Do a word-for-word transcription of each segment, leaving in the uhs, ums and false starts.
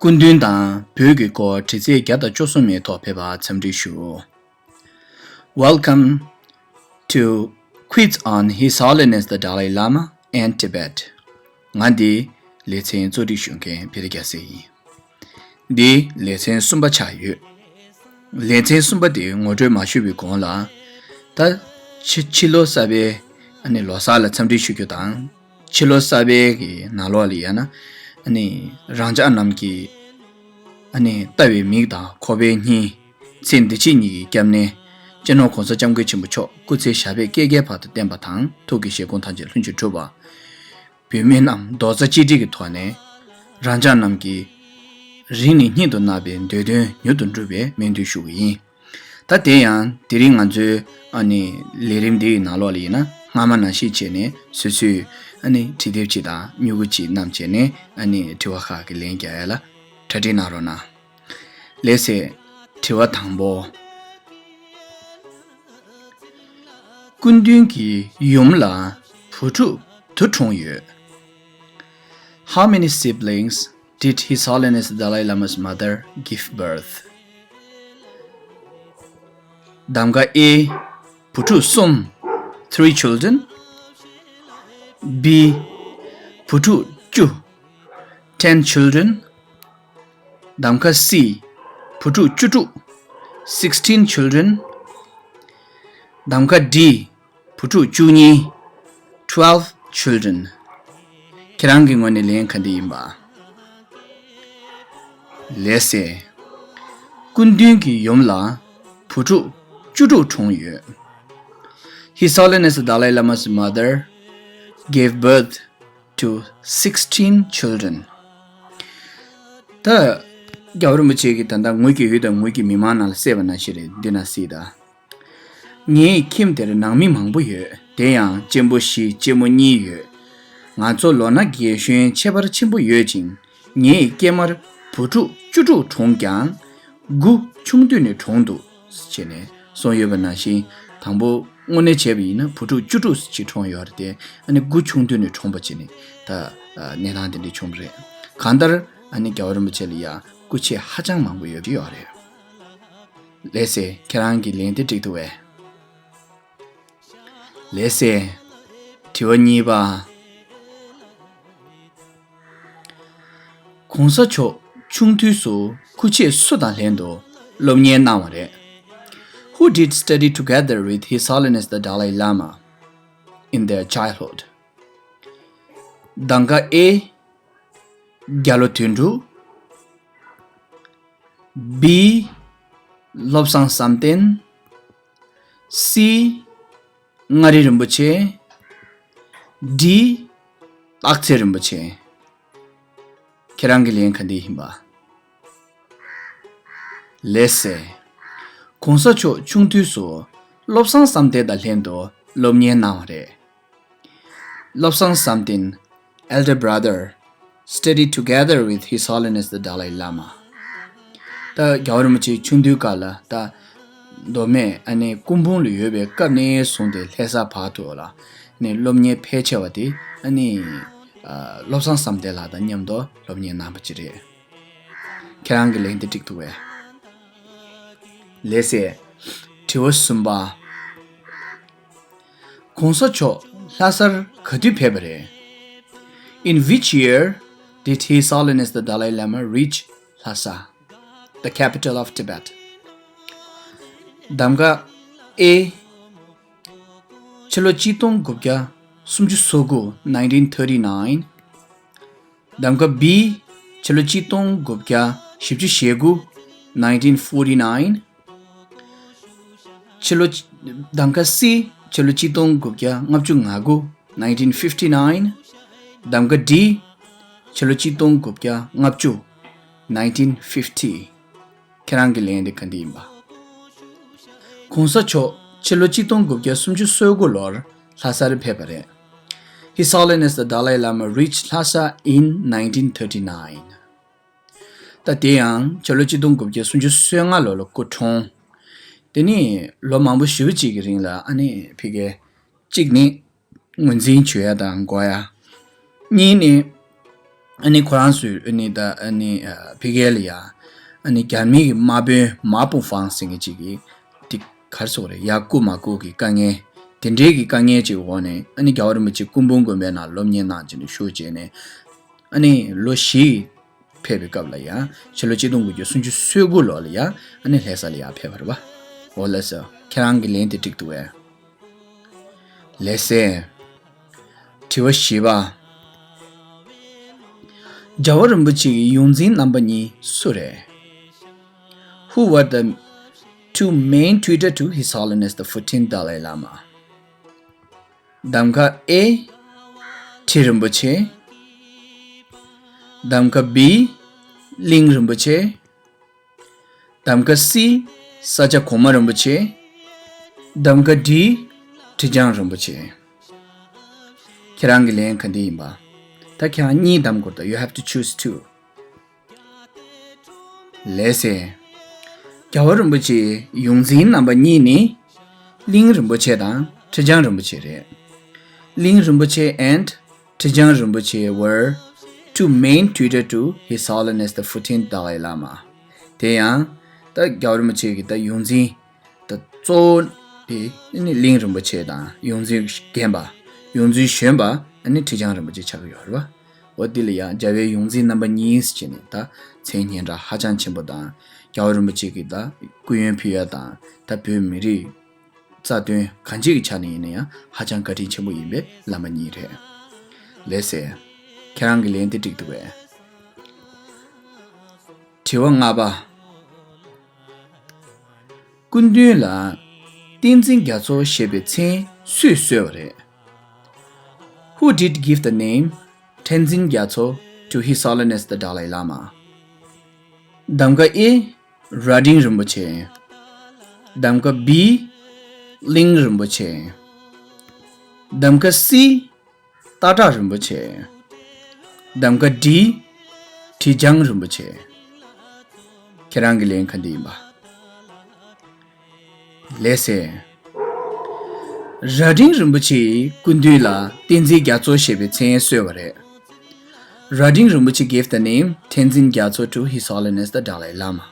སྐུ་མདུན་དང་བོད་ཀྱི་སྐོར་དྲི་རྩད་བརྒྱ་དང་བཅུ་གསུམ་མའི་ཐོག་ཕེབས་པར་འཚམས་འདྲི་ཞུ། Welcome to Quiz on His Holiness the Dalai Lama and Tibet. ང་འདི་ལེ་ཚན་གཙོ་སྒྲིག་ཞུ་མཁན་བེ་རི་རྒྱལ་མཚན་ཡིན། འདི་ལེ་ཚན་གསུམ་པ་ཆགས་ཡོད། ལེ་ཚན་གསུམ་པ་དེ་ངོ་སྤྲོད་མ་ཞུས་པའི་གོང་ལ། ད་ཕྱི་ཕྱི་ལོ་གསར་པའི་ཨ་ནི་ལོ་གསར་ལ་འཚམས་འདྲི་ཞུ་རྒྱུ་དང་། ཕྱི་ལོ་གསར་པའི་གི་ནང་ལོགས་ལ་ཡིན་ན། ཨ་ནི་རང་ཅག་རྣམས་ཀྱི་ཨ་ནི་ལྟ་བའི་མིག་དང་ཁོག་པའི་སྙིང་། ཚེ་འདི་ཕྱི་གཉིས་ཀྱི་སྐྱབས་གནས། སྤྱི་ནོར་༸གོང་ས་༸སྐྱབས་མགོན་ཆེན་པོ་མཆོག་སྐུ་ཚེ་ཞབས་པད་བསྐལ་བརྒྱའི་བར་དུ་བརྟན་པ་དང་། ཐུགས་ཀྱི་བཞེད་དགོངས་ཐམས་ཅད་ལྷུན་གྱིས་གྲུབ་པ། བོད་མི་རྣམས་རྡོག་རྩ་གཅིག་སྒྲིལ་གྱི་ཐོག་ནས། རང་ཅག་རྣམས་ཀྱིས་རིང་ནས་སྙིང་དུ་བརྣག་པའི་འདོད་དོན་མྱུར་དུ་འགྲུབ་པའི་སྨོན་འདུན་ཞུ་གི་ཡིན། ད་དེ་ཡང་དེ་རིང་ང་ཚོའི་ཨ་ནི་ལས་རིམ་འདིའི་ནང་ལོགས་ལ་ཡིན་ན། སྔ་མ་ནང་བཞིན་བྱས་ནས་སོ་སོས་ཨ་ནི་བྲིས་དེབ་ཅིག་དང་མྱུ་གུ་ཅིག་བསྣམས་བྱས་ནས། ཨ་ནི་དྲི་བ་ཁག་གི་ལན་རྒྱག་ཡ་ལ་གྲ་སྒྲིག་གནང་རོགས་གནང་། ལགས་སེ། དྲི་བ་དང་པོ། སྐུ་མདུན་གྱི་ཡུམ་ལ་བུ་ཕྲུག་དུ་གྲངས་ཡོད། How many siblings did His Holiness the Dalai Lama's mother give birth? གདམ་ག A། བུ་ཕྲུག་གསུམ། Three children. B། བུ་ཕྲུག་བཅུ། Ten children. གདམ་ག་C། བུ་ཕྲུག་བཅུ་དྲུག། Sixteen children. གདམ་ག D། བུ་ཕྲུག་བཅུ་གཉིས། Twelve children. ཁྱེད་རང་གི་ངོས་ནས་ལན་ག་འདི་ཡིན་པ། ལགས་སེ། སྐུ་མདུན་གྱི་ཡུམ་ལ་བུ་ཕྲུག་བཅུ་དྲུག་གྲངས་ཡོད། His Holiness the Dalai Lama's mother gave birth to sixteen children. ད་རྒྱལ་བ་རིན་པོ་ཆེ་གིས་ད་ལྟ་ངོས་ཀྱི་འོས་དང་ངོས་ཀྱི་མི་མང་ནང་ལ་གསལ་བ་ནང་བཞིན་རེད། འདི་ན་གཟིགས་དང་། ངའི་ཁྱིམ་དེར་ནང་མི་མང་པོ་ཡོད། དེ་ཡང་གཅེན་པོ་བཞི་གཅེན་མོ་གཉིས་ཡོད། ང་ཚོ་ལོ་ན་རྒས་གཞོན་ཁྱད་པར་ཆེན་པོ་ཡོད་ཅིང་། ངའི་སྐྱེས་མར་བུ་ཕྲུག་བཅུ་དྲུག་གྲོངས་ཀྱང་། དགུ་ཆུང་དུས་ནས་གྲོངས་འདུག་ཅེས་ནས་གསུངས་ཡོད་པ་ནང་བཞིན། དང་པོ་དངོས་གནས་བྱས་པ་ཡིན་ན་བུ་ཕྲུག་བཅུ་དྲུག་ཅིག་གྲོངས་ཡོད་རེད་དེ། ཨ་ནི་དགུ་ཆུང་དུས་ནས་གྲོངས་པ་བྱས་ནས་ད་གནས་སྟངས་དེ་འདྲ་བྱུང་བ་རེད། གང་ལྟར་ཨ་ནི་རྒྱལ་བ་རིན་པོ་ཆེ་ལ་ཡང་སྐུ་མཆེད་ཧ་ཅང་མང་པོ་ཡོད་ཀྱི་ཡོད་རེད། ལགས་སེ། ཁྱེད་རང་གི་ལན་དེ་འགྲིག་འདུག་བས། ལགས་སེ། དྲི་བ་གཉིས་པ། ༸གོང་ས་མཆོག་ཆུང་དུས་སུ་སྐུ་མཆེད་སུ་དང་ལྷན་དུ་སློབ་གཉེར་གནང་བ་རེད། Who did study together with His Holiness the Dalai Lama in their childhood? གདམ་ག A། རྒྱ་ལོ་དོན་གྲུབ། B། བློ་བཟང་བསམ་གཏན། C། མངའ་རིས་རིན་པོ་ཆེ། D། སྟག་འཚེར་རིན་པོ་ཆེ། ཁྱེད་རང་གི་ལན་ག་འདི་ཡིན་པ། ལགས་སེ། ༸གོང་ས་མཆོག་ཆུང་དུས་སུ་བློ་བཟང་བསམ་གཏན་དང་ལྷན་དུ་སློབ་གཉེར་གནང་བ་རེད། བློ་བཟང་བསམ་གཏན། Elder brother, studied together with His Holiness the Dalai Lama. ད་རྒྱལ་བ་རིན་པོ་ཆེ་ཆུང་དུས་སྐབས་ལ། ད་མདོ་སྨད་ཨ་ནི་སྐུ་འབུམ་ལ་ཡོད་པའི་སྐབས་ནས་བཟུང་སྟེ་ལྷ་ས་བར་དུ་ལ་ནི་སློབ་གཉེར་ཕལ་ཆེ་བ་དེ་ཨ་ནི་ཨ་བློ་བཟང་བསམ་གཏན་ལགས་དང་མཉམ་དུ་སློབ་གཉེར་གནང་བ་ཅིག་རེད། ཁྱེད་རང་གི་ལན་དེ་འགྲིག་འདུག་བས། ལགས་སེ། དྲི་བ་གསུམ་པ། ༸གོང་ས་མཆོག་ལྷ་སར་ག་དུས་ཕེབས་པ་རེད། In which year did His Holiness the Dalai Lama reach Lhasa, the capital of Tibet? གདམ་ག A། ཕྱི་ལོ་གཅིག་སྟོང་དགུ་བརྒྱ་སུམ་ཅུ་སོ་དགུ། Nineteen thirty-nine. གདམ་ག་B། ཕྱི་ལོ་གཅིག་སྟོང་དགུ་བརྒྱ་བཞི་བཅུ་ཞེ་དགུ། Nineteen forty-nine. ཕྱི་ལོ། གདམ་ག་C། ཕྱི་ལོ་གཅིག་སྟོང་དགུ་བརྒྱ་ལྔ་བཅུ་ང་དགུ། Nineteen fifty-nine. གདམ་ག D། ཕྱི་ལོ་གཅིག་སྟོང་དགུ་བརྒྱ་ལྔ་བཅུ། Nineteen fifty. ཁྱེད་རང་གི་ལན་དེ་ག་འདི་ཡིན་པ། ༸གོང་ས་མཆོག་ཕྱི་ལོ་གཅིག་སྟོང་དགུ་བརྒྱ་སུམ་ཅུ་སོ་དགུ་ལོར་ལྷ་སར་ཕེབས་པ་རེད། His Holiness the Dalai Lama reached Lhasa in nineteen thirty-nine. ད་དེ་ཡང་ཕྱི་ལོ་གཅིག་སྟོང་དགུ་བརྒྱ་སུམ་ཅུ་སོ་ལྔ་ལོ་ལ་སྐུ་འཁྲུངས། དེ་ནས་ལོ་མང་པོ་ཞེ་པོ་ཅིག་གི་རིང་ལ་ཨ་ནི་ཕ་གིར་གཅིག་ནི་ངོས་འཛིན་བྱེད་ཡ་དང་འགོག་ཡ། གཉིས་ནི་ ཨ་ནི་ཁོ་རང་ཚོས་ཨ་ནི་ད་ཨ་ནི་ཕ་གི་ལ་ཡ་ཨ་ནི་རྒྱ་མི་གི་དམག་དཔོན་མ་པུ་ཧྥང་ཟེར་མཁན་ཅིག་གིས་དེ་ག་རེ་ཟེར་དགོས་རེད། ཡར་བཀུག་མར་བཀུག་གི་དཀའ་ངལ་དེ་འདྲའི་གི་དཀའ་ངལ་ཅིག་འོག་ནས་ཨ་ནི་རྒྱལ་བ་རིན་པོ་ཆེ་སྐུ་འབུམ་དགོན་པའི་ནང་སློབ་གཉེར་གནང་བྱས་ནས་བཞུགས་བྱས་ནས་ཨ་ནི་ལོ་བཞི་ཕེབས་པའི་སྐབས་ལ་ཡ་ཕྱི་ལོ་ཆིག་སྟོང་དགུ་བརྒྱ་སུམ་ཅུ་སོ་དགུ་ལོ་ལ་ཡ་ཨ་ནི་ལྷ་ས་ལ་ཡ་ཕེབས་པ་རེད་པ། འོ་ལགས་སོ། ཁྱེད་རང་གི་ལན་དེ་འགྲིག་འདུག་གས། ལགས་སེ། དྲི་བ་བཞི་པ། རྒྱལ་བ་རིན་པོ་ཆེ་གི་ཡོངས་འཛིན་རྣམ་པ་གཉིས་སུ་རེད། Who were the two main tutor to His Holiness the fourteenth Dalai Lama? གདམ་ག A ཁྲི་རིན་པོ་ཆེ། གདམ་ག B གླིང་རིན་པོ་ཆེ། གདམ་ག་C ས་སྐྱ་གོང་མ་རིན་པོ་ཆེ། གདམ་ག D ཁྲི་བྱང་རིན་པོ་ཆེ། ཁྱེད་རང་གི་ལན་ག་འདི་ཡིན་པ། ད་ཁྱེད་རང་གཉིས་གདམ་དགོས་ད། You have to choose two. ལགས་སེ། རྒྱལ་བ་རིན་པོ་ཆེའི་ཡོངས་འཛིན་རྣམ་པ་གཉིས་ནི། གླིང་རིན་པོ་ཆེ་དང་ཁྲི་བྱང་རིན་པོ་ཆེ་རེད། གླིང་རིན་པོ་ཆེ་and ཁྲི་བྱང་རིན་པོ་ཆེ་were two main tutor to His Holiness the fourteenth Dalai Lama. དེ་ཡང་ད་རྒྱལ་བ་རིན་པོ་ཆེ་གི་ད་ཡོངས་འཛིན་ད་གཙོ་བོ་དེ་ནི་གླིང་རིན་པོ་ཆེ་དང་ཡོངས་འཛིན་རྒན་པ་ཡོངས་འཛིན་གཞོན་པ་ནི་ཁྲི་བྱང་རིན་པོ་ཆེ་ཆགས་ཀྱི་ཡོད་རེད་པ། འོ་དེ་ལ་ཡང་རྒྱལ་བའི་ཡོངས་འཛིན་རྣམ་པ་གཉིས་ཟེར་ནས་ད་མཚན་སྙན་གྲགས་ཧ་ཅང་ཆེན་པོ་དང་རྒྱལ་བ་རིན་པོ་ཆེ་གི་ད་སྐུ་ཡོན་ཕུལ་ཡ་དང་ད་བོད་མི་རིགས་རྩ་དོན་གང་ཅིའི་ཆ་ནས་ཡིན་ན་ཡང་ཧ་ཅང་བཀའ་དྲིན་ཆེན་པོ་ཡིན་པའི་བླ་མ་གཉིས་རེད། ལགས་སེ། ཁྱེད་རང་གི་ལན་དེ་འགྲིག་འདུག་གས། དྲི་བ་ལྔ་པ། སྐུ་མདུན་ལ་བསྟན་འཛིན་རྒྱ་མཚོ་ཞེས་པའི་མཚན་སུས་གསོལ་བ་རེད། Who did give the name Tenzin Gyatso to His Holiness the Dalai Lama? གདམ་ག་A རྭ་སྒྲེང་རིན་པོ་ཆེ། གདམ་ག་B གླིང་རིན་པོ་ཆེ། གདམ་ག་C སྟག་བྲག་རིན་པོ་ཆེ། གདམ་ག་D ཁྲི་བྱང་རིན་པོ་ཆེ། ཁྱེད་རང་གི་ལན་ག་འདི་ཡིན་པ། ལགས་སེ། རྭ་སྒྲེང་རིན་པོ་ཆེའི་སྐུ་མདུན་ལ་བསྟན་འཛིན་རྒྱ་མཚོ་ཞེས་པའི་མཚན་གསོལ་བ་རེད། རྭ་སྒྲེང་རིན་པོ་ཆེ gave the name Tenzin Gyatso to His Holiness the Dalai Lama.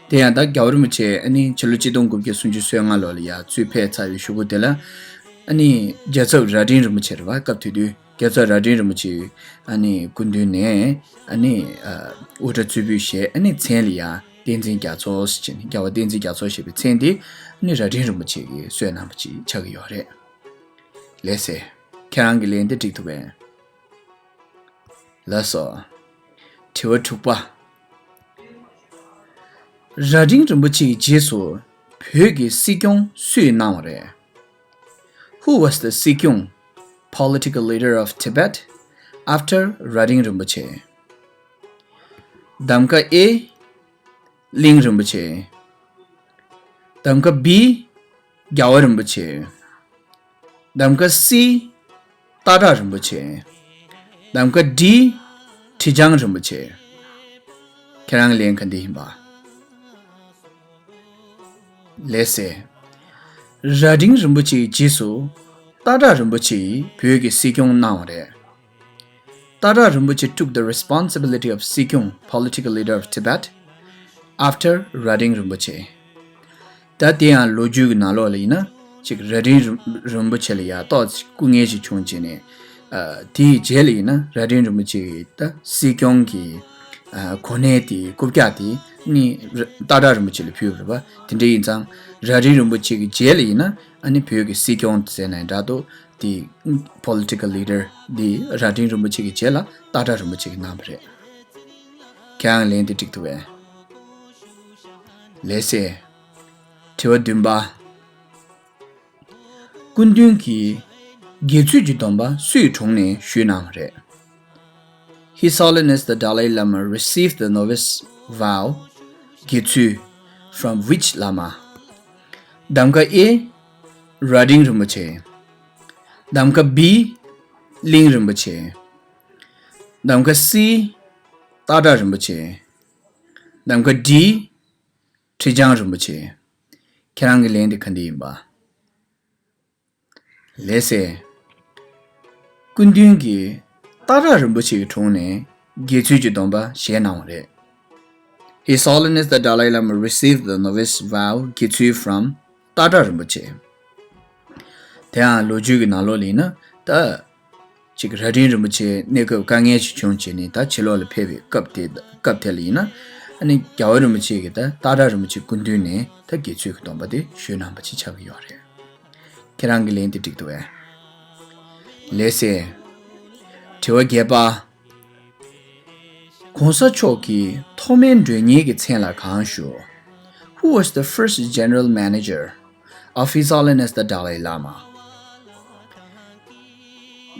དེ་ཡང་ད་རྒྱལ་བ་རིན་པོ་ཆེ་ཨ་ནི་ཕྱི་ལོ་ཆིག་སྟོང་དགུ་བརྒྱ་སུམ་ཅུ་སོ་ལྔ་ལོ་ལ་ཡར་ཚུར་ཕེབས་ཚར་བའི་གཞུག་གུ་དེ་ལ་ཨ་ནི་རྒྱལ་ཚབ་རྭ་སྒྲེང་རིན་པོ་ཆེ་རེད་པ། སྐབས་དེ་དུས་རྒྱལ་ཚབ་རྭ་སྒྲེང་རིན་པོ་ཆེ་ཨ་ནི་སྐུ་མདུན་ནས་ཨ་ནི་ཨ་དབུ་སྐྲ་གཙོས་བུ་བཞེས་ཨ་ནི་མཚན་ལ་ཡར་བསྟན་འཛིན་རྒྱ་མཚོ་ཟེར་བྱས་ནས་རྒྱལ་བ་བསྟན་འཛིན་རྒྱ་མཚོ་ཞེས་པའི་མཚན་དེ་ཨ་ནི་རྭ་སྒྲེང་རིན་པོ་ཆེ་གིས་གསོལ་གནང་བ་ཅིག་ཆགས་ཀྱི་ཡོད་རེད། ལགས་སེ། ཁྱེད་རང་གི་ལན་དེ་འགྲིག་འདུག་གས། ལགས་སོ། དྲི་བ་དྲུག་པ། རྭ་སྒྲེང་རིན་པོ་ཆེའི་རྗེས་སུ་བོད་ཀྱི་སྲིད་སྐྱོང་སུས་གནང་བ་རེད། Who was the སྲིད་སྐྱོང, political leader of Tibet, after རྭ་སྒྲེང་རིན་པོ་ཆེ? གདམ་ག་A གླིང་རིན་པོ་ཆེ། གདམ་ག་B རྒྱལ་བ་རིན་པོ་ཆེ། གདམ་ག་C སྟག་བྲག་རིན་པོ་ཆེ། གདམ་ག་D ཁྲི་བྱང་རིན་པོ་ཆེ། ཁྱེད་རང་གི་ལན་ག་འདི་ཡིན་པ། ལགས་སེ། རྭ་སྒྲེང་རིན་པོ་ཆེའི་རྗེས་སུ་སྟག་བྲག་རིན་པོ་ཆེ་ཡིས་བོད་ཀྱི་སྲིད་སྐྱོང་གནང་བ་རེད། སྟག་བྲག་རིན་པོ་ཆེ་took the responsibility of སྲིད་སྐྱོང, political leader of Tibet, after རྭ་སྒྲེང་རིན་པོ་ཆེ། ད་དེ་ཡང་ལོ་རྒྱུས་ཀྱི་ནང་ལོགས་ལ་ཡིན་ན་ཅིག་རྭ་སྒྲེང་རིན་རིན་པོ་ཆེ་ལ་ཡ་ཏོག་ཙམ་སྐུ་ངལ་ཞིག་བྱུང་བྱས་ནས་ཨ་དེའི་རྗེས་ལ་ཡིན་ན་རྭ་སྒྲེང་རིན་པོ་ཆེ་གིས་ད་སྲིད་སྐྱོང་གི་ཨ་གོ་གནས་དེ་རྐུབ་བཀྱག་དེ་ནི་ར་སྟག་བྲག་རིན་པོ་ཆེ་ལ་ཕུལ་བ་རེད་པ། དེ་འདྲ་ཡིན་ཙང་རྭ་སྒྲེང་རིན་པོ་ཆེ་གི་རྗེས་ལ་ཡིན་ན་ཨ་ནི་བོད་ཀྱི་སྲིད་སྐྱོང་ཟེར་ན་འདྲ་འདུག་དེ་political leader དེ་རྭ་སྒྲེང་རིན་པོ་ཆེ་གི་རྗེས་ལ་སྟག་བྲག་རིན་པོ་ཆེ་གིས་གནང་བ་རེད། ཁྱེད་རང་ལན་དེ་འགྲིག་འདུག་གས། ལགས་སེ། དྲི་བ་བདུན་པ། སྐུ་མདུན་གྱིས་དགེ་ཚུལ་གྱི་སྡོམ་པ་སུའི་དྲུང་ནས་ཞུས་གནང་བ་རེད། His Holiness the Dalai Lama received the novice vow དགེ་ཚུལ་from which Lama? གདམ་ག A རྭ་སྒྲེང་རིན་པོ་ཆེ། གདམ་ག་B གླིང་རིན་པོ་ཆེ། གདམ་ག་C སྟག་བྲག་རིན་པོ་ཆེ། གདམ་ག་D ཁྲི་བྱང་རིན་པོ་ཆེ། ཁྱེད་རང་གི་ལན་དེ་ག་འདི་ཡིན་པ། ལགས་སེ། སྐུ་མདུན་གྱིས་སྟག་བྲག་རིན་པོ་ཆེ་གི་དྲུང་ནས་ དགེ་ཚུལ་གྱི་སྡོམ་པ་བཞེས་གནང་བ་རེད། His Holiness the Dalai Lama received the novice vow དགེ་ཚུལ་from ཏཱ་ཏཱ་རིན་པོ་ཆེ། དེའང་ལོ་རྒྱུས་ཀྱི་ནང་ལོགས་ལ་ཡིན་ན་ད། ཅིག་རྭ་སྒྲེང་རིན་པོ་ཆེ་གནས་སྐབས་དཀའ་ངལ་ཞིག་བྱུང་བྱས་ནས་ད་ཕྱི་ལོགས་ལ་ཕེབས་པའི་སྐབས་དེ་སྐབས་དེ་ལ་ཡིན་ན། ཨ་ནི་རྒྱལ་བ་རིན་པོ་ཆེ་གིས་ད་ཏཱ་ཏཱ་རིན་པོ་ཆེ་སྐུ་མདུན་ནས་ད་དགེ་ཚུལ་གྱི་སྡོམ་པ་དེ་ཞུས་གནང་བ་ཅིག་ཆགས་ཀྱི་ཡོད་རེད། ཁྱེད་རང་གི་ལན་དེ་འགྲིག་འདུག་གས། ལགས་སེ། དྲི་བ་བརྒྱད་པ། གོང་ས་མཆོག་གི་ཐོག་མའི་མགྲོན་གཉེར་གྱི་མཚན་ལ་གང་ཞུ། Who was the first general manager of His Holiness the Dalai Lama?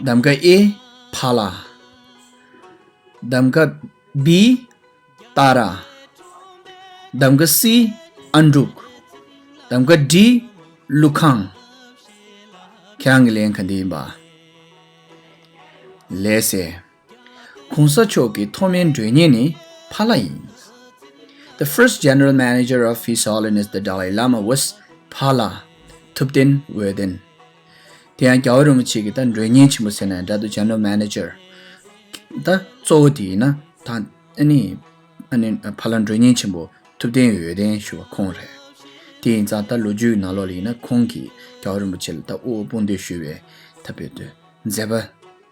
གདམ་ཀ་A ཕ་ལགས། གདམ་ཀ B ཏཱ་ར། གདམ་ཀ C ཨ་འབྲུག་གདམ་ཀ D ཀླུ་ཁང་། ཁྱེད་རང་གི་ལན་ག་འདི་ཡིན་པ། ལགས་སེ། གོང་ས་མཆོག་གི་ཐོག་མའི་མགྲོན་གཉེར་ནི་ཕ་ལགས་ཡིན། The first general manager of His Holiness the Dalai Lama was ཕ་ལགས་ཐུབ་བསྟན་འོད་ལྡན། དེ་ཡང་རྒྱལ་བ་རིན་པོ་ཆེ་གི་ད་མགྲོན་གཉེར་ཆེན་པོ་ཟེར་ན་འདྲ་འདུག General Manager ད་གཙོ་བོ་དེ་ཡིན་ན་ད་ཨ་ནི་ཨ་ནི་ཕ་ལགས་མགྲོན་གཉེར་ཆེན་པོ་ཐུབ་བསྟན་འོད་ལྡན་ཞུ་བ་ཁོང་རེད། དེ་ཡིན་ཙང་ད་ལོ་རྒྱུས་ནང་ལོགས་ལ་ཡིན་ན་ཁོང་གིས་རྒྱལ་བ་རིན་པོ་ཆེ་ལ་ད་དབུ་བ་དཔུང་འདེགས་ཞུས་པའི་ད་བོད་དུ་མཛད་པ་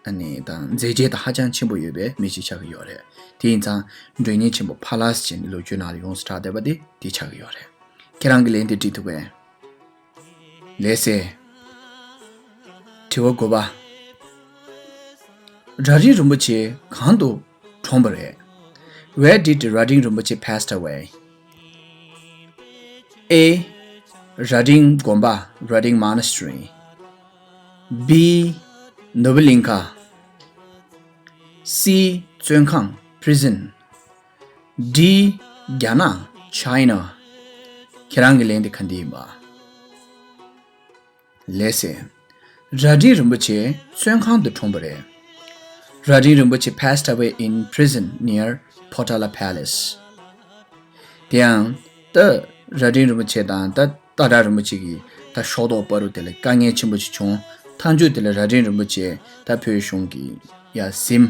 ཨ་ནི་དང་མཛད་རྗེས་ད་ཧ་ཅང་ཆེན་པོ་ཡོད་པའི་མི་ཞིག་ཆགས་ཀྱི་ཡོད་རེད། དེ་ཡིན་ཙང་མགྲོན་གཉེར་ཆེན་པོ་ཕ་ལགས་ཟེར་ནས་ལོ་རྒྱུས་ནང་ལ་ཡོངས་སུ་གྲགས་བསྡད་པ་དེ་དེ་ཆགས་ཀྱི་ཡོད་རེད། ཁྱེད་རང་གི་ལན་དེ་འགྲིག་འདུག་གས། ལགས་སེ། དྲི་བ་དགུ་པ། རྭ་སྒྲེང་རིན་པོ་ཆེ་གང་དུ་གྲོངས་པ་རེད། Where did Rading Rinpoche passed away? A རྭ་སྒྲེང་དགོན་པ་Rading Monastery། B ནོར་བུ་གླིང་ཁ། C བཙོན་ཁང་Prison། D རྒྱ་ནག China། ཁྱེད་རང་གི་ལན་དེ་ག་འདི་ཡིན་པ། ལགས་སེ། རྭ་སྒྲེང་རིན་པོ་ཆེ་བཙོན་ཁང་དུ་གྲོངས་པ་རེད། Rading Rinpoche passed away in prison near Potala Palace. དེ་ཡང་ད་རྭ་སྒྲེང་རིན་པོ་ཆེ་དང་ད་ཏཱ་ར་རིན་པོ་ཆེ་གི་ད་ཤོག་ཐོག་བར་དུ་དེ་ལ་དཀའ་ངལ་ཆེན་པོ་ཞིག་བྱུང་། མཐའ་མཇུག་དེ་ལ་རྭ་སྒྲེང་རིན་པོ་ཆེ་ད་བོད་གཞུང་གི་ཡ་ཟིན།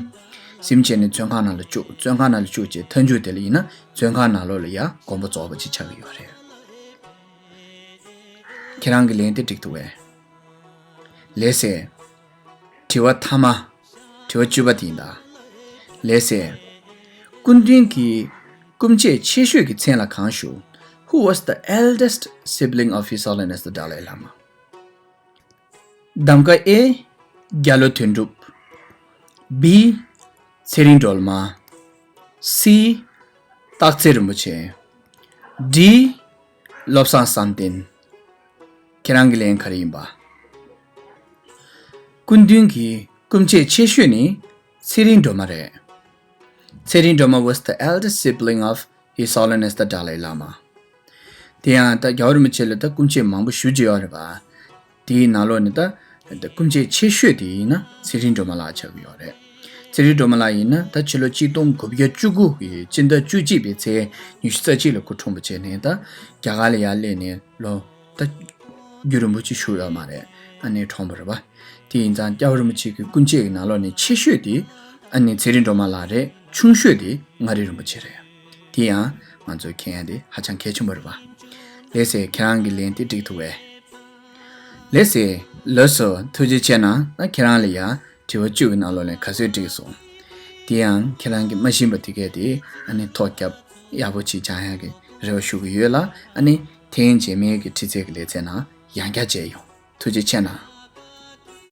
ཟིན་བྱས་ནས་བཙོན་ཁང་ནང་ལ་བཅུག་བཙོན་ཁང་ནང་ལ་བཅུག་བྱས་མཐའ་མཇུག་དེ་ལ་ཡིན་ན་བཙོན་ཁང་ནང་ལོགས་ལ་ཡ་དགོངས་པ་རྫོགས་པ་ཅིག་ཆགས་ཀྱི་ཡོད་རེད། ཁྱེད་རང་གི་ལན་དེ་འགྲིག་འདུག་གས། ལགས་སེ། དྲི་བ་མཐའ་མ། དྲི་བ་བཅུ་པ་དེ་ཡིན་ད། ལགས་སེ། སྐུ་མདུན་གྱི་སྐུ་མཆེད་ཆེ་ཤོས་ཀྱི་མཚན་ལ་གང་ཞུ། Who was the eldest sibling of His Holiness the Dalai Lama? གདམ་ཀ་A རྒྱ་ལོ་དོན་གྲུབ། B ཚེ་རིང་སྒྲོལ་མ། C སྟག་འཚེར་རིན་པོ་ཆེ། D བློ་བཟང་བསམ་གཏན། ཁྱེད་རང་གི་ལན་ག་རེ་ཡིན་པ། སྐུ་མདུན་གྱི་སྐུ་མཆེད་ཆེ་ཤོས་ནི་ཚེ་རིང་སྒྲོལ་མ་རེད། ཚེ་རིང་སྒྲོལ་མ་was the eldest sibling of His Holiness the Dalai Lama. དེ་ཡང་ད་རྒྱལ་བ་རིན་པོ་ཆེ་ལ་ད་སྐུ་མཆེད་མང་པོ་ཞེ་ཅིག་ཡོད་རེད་པ། དེའི་ནང་ལོགས་ནས་ད་ད་སྐུ་མཆེད་ཆེ་ཤོས་དེ་ཡིན་ན་ཚེ་རིང་སྒྲོལ་མ་ལགས་ཆགས་ཀྱི་ཡོད་རེད། ཚེ་རིང་སྒྲོལ་མ་ལགས་ཡིན་ན་ད་ཕྱི་ལོ་གཅིག་སྟོང་དགུ་བརྒྱ་བཅུ་དགུ་གི་སྤྱི་ཟླ་བཅུ་གཅིག་པའི་ཚེས་ཉི་ཤུ་རྩ་གཅིག་ལ་སྐུ་འཁྲུངས་པ་བྱས་ནས་ད་རྒྱ་གར་ལ་ཡར་སླེབས་ནས་ལོ་ད་རྒྱུན་རིང་པོ་ཅིག་བཞུགས་ཡོད་མ་རེད། ཨ་ནི་གྲོངས་པ་རེད་པ། དེ་ཡིན་ཙང་རྒྱལ་བ་རིན་པོ་ཆེ་གི་སྐུ་མཆེད་ཀྱི་ནང་ལོགས་ནས་ཆེ་ཤོས་དེ་ཨ་ནི་ཚེ་རིང་སྒྲོལ་མ་ལགས་རེད། ཆུང་ཤོས་དེ་མངའ་རིས་རིན་པོ་ཆེ་རེད། དེ་ཡང་ང་ཚོས་མཁྱེན་ཡ་དེ་ཧ་ཅང་གལ་ཆེན་པོ་རེད་པ། ལགས་སེ། ཁྱེད་རང་གི་ལན་དེ་འགྲིག་འདུག་གས། ལགས་སེ། ལགས་སོ། ཐུགས་རྗེ་ཆེ་གནང་། ད་ཁྱེད་རང་ལ་ཡང་དྲི་བ་བཅུ་གི་ནང་ལོགས་ནས་ག་ཚོད་འགྲིག་སོང་། དེ་ཡང་ཁྱེད་རང་གིས་མ་ཤེས་པ་དེ་གས་དེ་ཨ་ནི་ཐོ་རྒྱབ་ཡག་པོ་ཅིག་སྦྱང་ཡག་གི་རེ་བ་ཞུ་གི་ཡོད་ལ། ཨ་ནི་ཐེངས་རྗེས་མའི་གི་ཁྲིད་ཚན་གྱི་ལེ་ཚན་ནང་ཡང་བསྐྱར་མཇལ་ཡོང་། ཐུགས་རྗེ་ཆེ་གནང་།